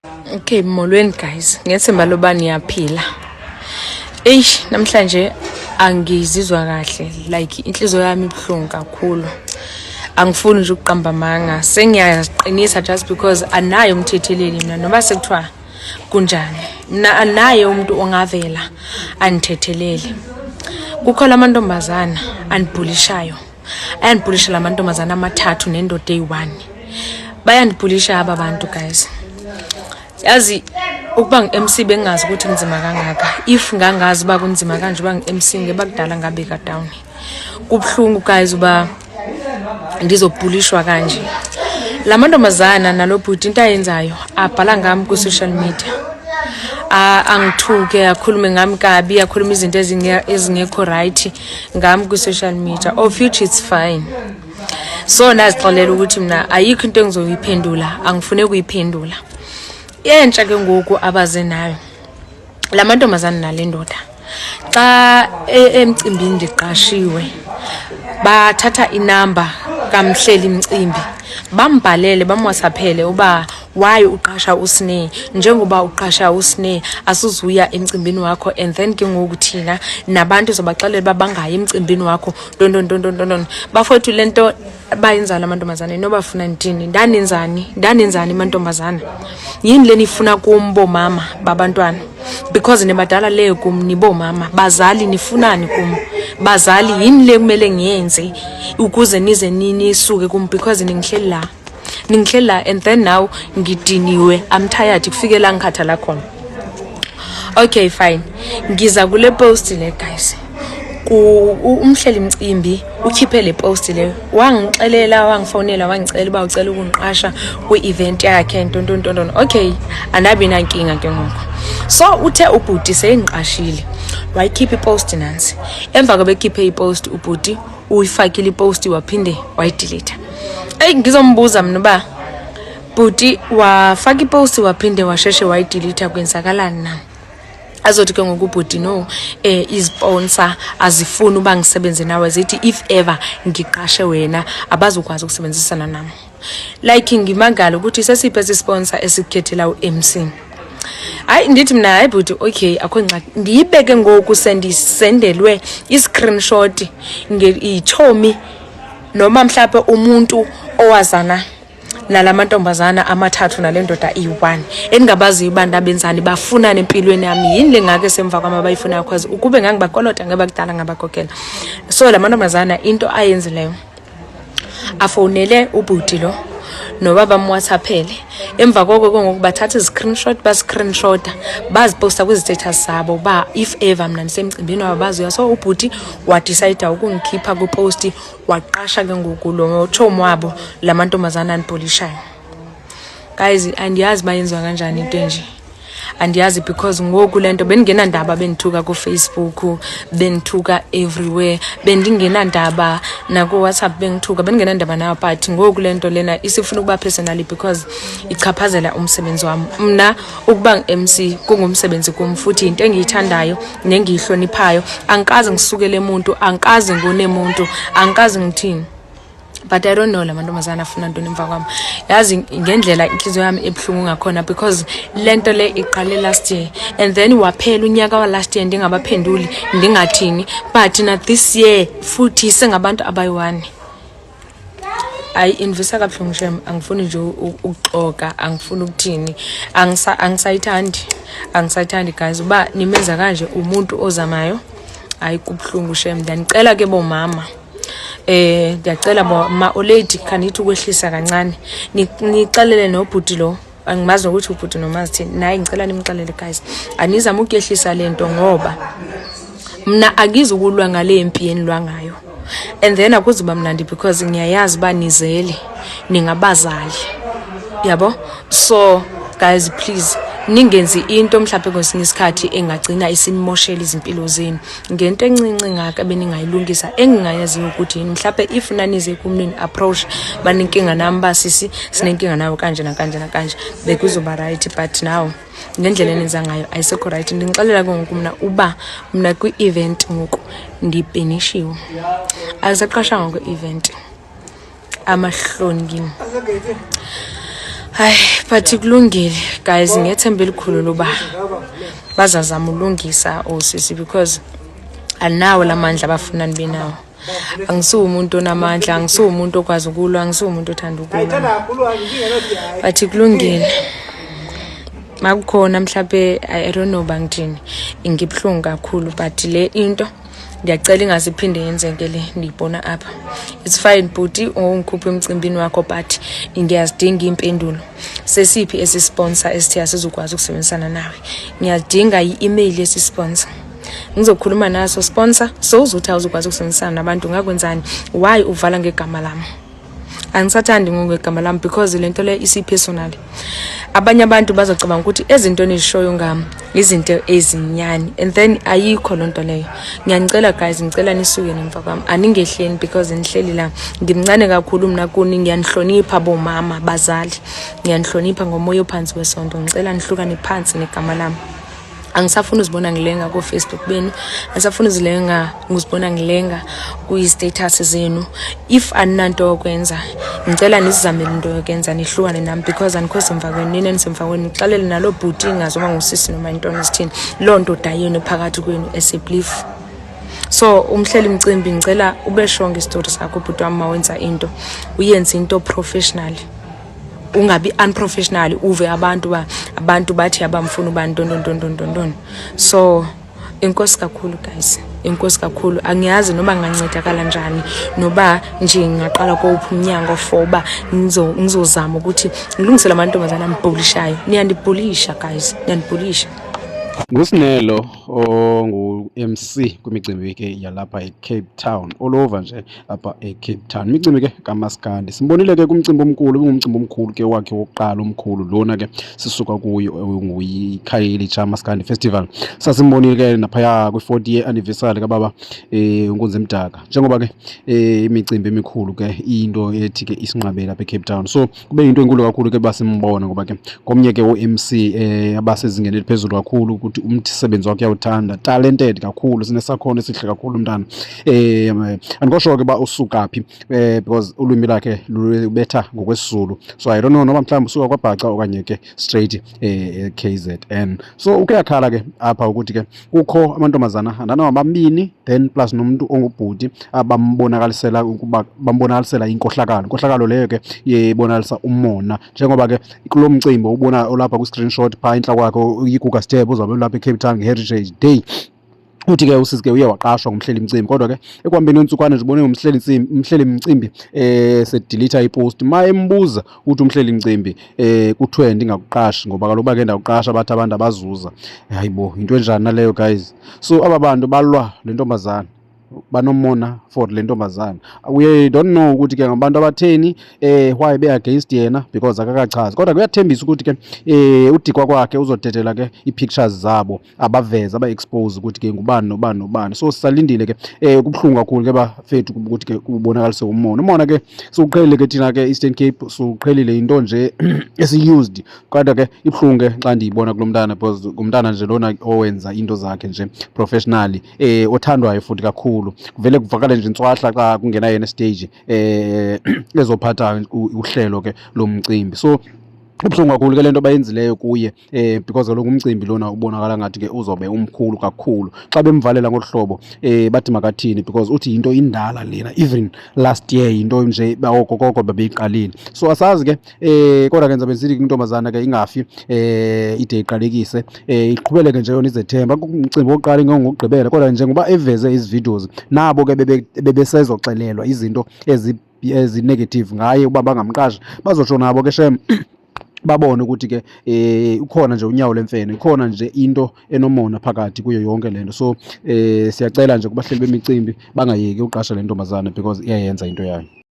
Okay, molweni guys. Ngethemba loba niyaphila. Eish, namhlanje angizizwa kahle. Like inhliziyo yami ibuhlungu kakhulu. Angifuni nje ukuqamba amanga. Sengiyaziqinisa just because anayo umthetheleli mina noma sekuthiwa kunjani. Mina anaye umuntu ongavela andithethelele. Kukho lamantombazana andibhulishayo. Ayandibhulisha lamantombazana amathathu nendoda eyi-1. Bayandibhulisha aba bantu guys. Yazi ukuba ngu-MC bengingazi ukuthi kunzima kangaka. If ngangazi uba kunzima kanje uba ngu-MC ngeba kudala ngabeka down. Kubuhlungu guys uba ndizobhulishwa kanje. La mantombazana nalo bhuti into ayenzayo abhala ngami ku-social media. Angithuke, akhulume ngami kabi, akhulume izinto ezingekho right ngami ku-social media, of which it's fine. So nazixolela ukuthi mina ayikho into engizoyiphendula, angifune kuyiphendula. Yentsha ke ngoku abaze nayo la mantombazana nale ndoda, xa emcimbini ndiqashiwe, bathatha inamba kamhleli mcimbi, bambhalele, bamwhatsappele uba why uqasha uSne, njengoba uqasha uSne asizuya emcimbini wakho, and then ke ngoku thina nabantu zobaxelela uba bangayi emcimbini wakho, ntontontontontonton. Bafowethu, le nto bayenzani amantombazana? Inoba funa ndithini? Ndanenzani? Ndanenzani mantombazana? Yini le nifuna kum, boomama babantwana? Because nibadala le kum, niboomama bazali, nifunani kum bazali? Yini le kumele ngiyenze ukuze nize nisuke kum? Because ningihleli la, ningihleli la, and then now ngidiniwe, I'm tired, kufike la ngikhathala khona. Okay, fine, ngiza kule post le guys. Umhleli mcimbi ukhiphe le post leyo, wangixelela, wangifonela, wangicela uba ucela ukungiqasha kwi-event yakhe, ntontontonton. Okay, andabi nankinga ke ngoku. So uthe ubhuti seyingiqashile, wayikhipha ipost nansi. Emva kobe khiphe ipost, ubhuti uyifakile ipost, waphinde wayidelete. Eyi, ngizombuza mina uba bhuti, wafaka ipost waphinde washeshe wayidelete, kwenzakalani na? Azothi ke ngoku ubhuti, no, isponsor azifuni uba ngisebenze nawe, zithi if ever ngiqashe wena abazokwazi ukusebenzisana nami. Like ngimangala ukuthi sesiphi esi-sponsor esikukhethela u-MC. Hayi, ndithi mna, hayi bhuti, okay, akho ngxaki. Ndiyibeke ngoku sendisendelwe i-screenshot itshomi noma mhlawumbe umuntu owazana nala mantombazana amathathu nale ndoda iyi-one, endingabaziyo uba ndabenzani, bafunani empilweni yami, yini le ngake semva kwam abayifunayo? Cause ukube ngangibakolota ngeba kudala ngabakhokhela. So la mantombazana into ayenzileyo, afowunele ubhuti lo noba bamwhatsappele. Emva koko ke ngoku bathatha izi-screenshot, bascreenshota, baziposta kwizi-status zabo uba if ever mna ndisemcimbini wabo bazoya. So ubhuti wadicida ukungikhipha kwiposti, waqasha ke ngoku lo tshomi wabo la mantombazana andibhulishayo. Guys, andiyazi uba yenziwa kanjani into enje, andiyazi, because ngoku le nto bendingenandaba, bendithuka kuFacebook, bendithuka everywhere, bendingenandaba nakuWhatsApp bengithuka, bendingenandaba nayo, but ngoku le nto lena isifuna ukuba personally because ichaphazela umsebenzi wam. Mna ukuba ngu-MC kungumsebenzi kum, futhi yinto engiyithandayo nengiyihloniphayo. Angikaze ngisukele muntu, angikaze ngone muntu, angikaze ngithini, but I don't know la mantombazana afuna ntoni emva kwami. Yazi ngendlela inhliziyo yami ebuhlungu ngakhona, because le nto le iqale last year and then waphela unyaka wa last year ndingabaphenduli, ndingathini, but na this year futhi sengabantu abayi-one. Ayi, indivisa kabuhlungu shem. Angifuni nje ukuxoka, angifuni ukuthini, angisayithandi, angisayithandi guys uba nimenza kanje umuntu ozamayo. Hayi, kubuhlungu shem. Ndiyanicela ke bomama, ndiyacela bo ma olady, khanithi ukwehlisa kancane. Nixelele nobhuti lo, angimazi nokuthi ubhuti nomazi thini naye. Ngicela nimxelele guys, anizame ukuyehlisa lento, ngoba mna akizukulwa ngale mpi enilwa ngayo, and then akuzuba mnandi because ngiyayazi uba nizele, ningabazali yabo. So guys, please ningenzi into mhlawumbe kwesinye isikhathi engagcina isinimoshela izimpilo zenu ngento encinci ngaka beningayilungisa, engingayaziyo ukuthi yini. Mhlawumbe if nanize kum nini-approach, banenkinga nami, basisi sinenkinga nawe kanje nakanje nakanje, bekuzoba right, but now ngendlela enenza ngayo ayisekho right. Ndinixelela ke ngoku mna uba mna kwi-event ngoku ndipenishiwe, azisaqashanga kwi-event. Amahloni kimi. Hayi, but kulungile guys, ngethemba elikhulu loba bazazama ulungisa osisi because anawo lamandla abafuna nibe nawo. Angisuwo umuntu onamandla, angisuwo umuntu okwazi ukulwa, angisuwo umuntu othanda ukulwa, but kulungile. Makukhona mhlawumbe, I don't know bangithini, ngibuhlungu kakhulu, but le into ndiyacela ingaze iphinde yenzeke le ndiyibona apha. It's fine bhuti, ungikhupha emcimbini wakho, but ngiyazidinga iy'mpendulo. Sesiphi esi-sponsor esithe asizokwazi ukusebenzisana nawe? Ngiyadinga i-email yesi-sponsor, ngizokhuluma naso sponsor. So uzothi awuzokwazi ukusebenzisana nabantu, ngakwenzani? Why uvala ngegama lami? Angisathandi ngegama lami because le nto le isi-personal. Abanye abantu bazocabanga ukuthi ezinto enizishoyo ngami izinto ezinyani, and then ayikho loo nto leyo. Ngiyanicela guys, ngicela nisuke nemva kwami, aningehleni because nihleli la. Ngimncane kakhulu mna kuni. Ngiyanihlonipha bomama, bazali, ngiyanihlonipha ngomoya ophansi wesonto. Ngicela nihlukane phansi negama lami. Angisafuni uzibona ngilenga ko-Facebook benu, angisafuni uzilenga ngizibona ngilenga kwi-status zenu. If aninanto yokwenza, ngicela nizizamele into yokwenza, nihlukane nami because anikho semva kwenu. Nina nisemva kwenu. Ngixalele nalo bhuti, ingazi uma ngusisi noma intoni isithini loo ndoda yenu phakathi kwenu as a belief. So umhleli mcimbi, ngicela ube sure ngestori sakho bhuti wami. Mawenza into, uyenze into professional, ungabi unprofessional. Uve abantu ba abantu bathi abamfuna ubani, ntontontontontontoni. So inkosi kakhulu guys, inkosi kakhulu. Angiyazi noma ngingancedakala njani, noba nje ngingaqala kowuphi umnyango for uba ngizozama ukuthi ngilungisele amantombazane ambhulishayo. Niyandibhulisha guys, niyandibhulisha. NguSinelo ongu-MC kwimicimbi ke yalapha eCape Town, all over nje apha eCape Town, imicimbi ke kaMaskandi. Simbonile ke kumcimbi omkhulu, ibingumcimbi omkhulu ke wakhe wokuqala omkhulu lona ke sisuka kuyo, nguyiKhayelitsha Maskandi Festival. Sasimbonile ke naphaya kwi-40 year anniversary kababa uNkunzi Mdaka, njengoba ke imicimbi emikhulu ke into ethi ke isinqabele apha eCape Town. So kube yinto enkulu kakhulu ke basimbona, ngoba ke komnye ke u-MC abasezingeni eliphezulu kakhulu, ukuthi umsebenzi wakhe uyawuthanda, talented kakhulu, sinesakhono esihle kakhulu umntana. Andikosho ke uba usuka phi because ulwimi lakhe lubetha ngokwesiZulu, so I don't know noba mhlawumbi usuka kwaBhaca okanye ke straight KZN. So uke yakhala ke apha ukuthi ke kukho amantombazana andana bambini, then plus nomntu ongubhuti, abambonakalisela ukuba bambonakalisela inkohlakalo. Inkohlakalo leyo ke ibonakalisa umona, njengoba ke kulo mcimbi ubona olapha kwi-screenshot phaa entla kwakhe, iGuga Step, uzawube ulapha eCape Town nge-Heritage Day. Uthi ke usisi ke uye waqashwa ngumhleli mcimbi, kodwa ke ekuhambeni kwentsukwana nje ubone umhleli mcimbi sedelete ipost. Ma embuza, uthi umhleli mcimbi kuthiwe ndingakuqashi ngoba kaloku uba ke ndakuqasha bathi abantu abazuza. Hayibo, yinto enjani naleyo guys? So aba bantu balwa le ntombazana, banomona for le ntombazana. We don't know ukuthi ke ngabantu abatheni, why be against yena, because akakachazi, kodwa kuyathembisa ukuthi ke udikwa kwakhe uzodedela ke ii-pictures zabo, abaveze, aba-expose ukuthi ke ngubani nobani nobani. So sisalindile ke. Kubuhlungu kakhulu ke bafethu ukuthi ke kubonakalise umona. Umona ke siwuqhelile ke thina ke Eastern Cape, siwuqhelile, into nje esi-used, kodwa ke ibuhlungu ke xa ndiyibona kulo mntana, because ngumntana nje lona owenza into zakhe nje professionally, othandwayo futhi kakhulu. Kuvele kuvakale nje intswahla xa kungena yena stage ezophatha uhlelo ke lomcimbi. So kubuhlungu kakhulu ke le nto bayenzileyo kuye because kaloku umcimbi lona ubonakala ngathi ke uzobe umkhulu kakhulu. Xa bemvalela ngolu hlobo, bathi makathini? Because uthi yinto indala lena, even last year yinto nje okokoko babeyiqalile. So asazi ke, kodwa ke ndizabe ndisithi intombazana ke ingafi ide iqalekise, iqhubeleke nje yona izethemba. Umcimbi wokuqala ingengokugqibela, kodwa njengoba eveze ezi videos, nabo ke bebesezoxelelwa izinto ezi-negative ngaye uba bangamqashi, bazotsho nabo ke shem babone ukuthi ke ukhona nje unyawo lemfene, ikhona nje into enomona phakathi kuyo yonke lento. So siyacela nje kubahleli bemicimbi bangayeki uqasha le ntombazana because iyayenza into yayo.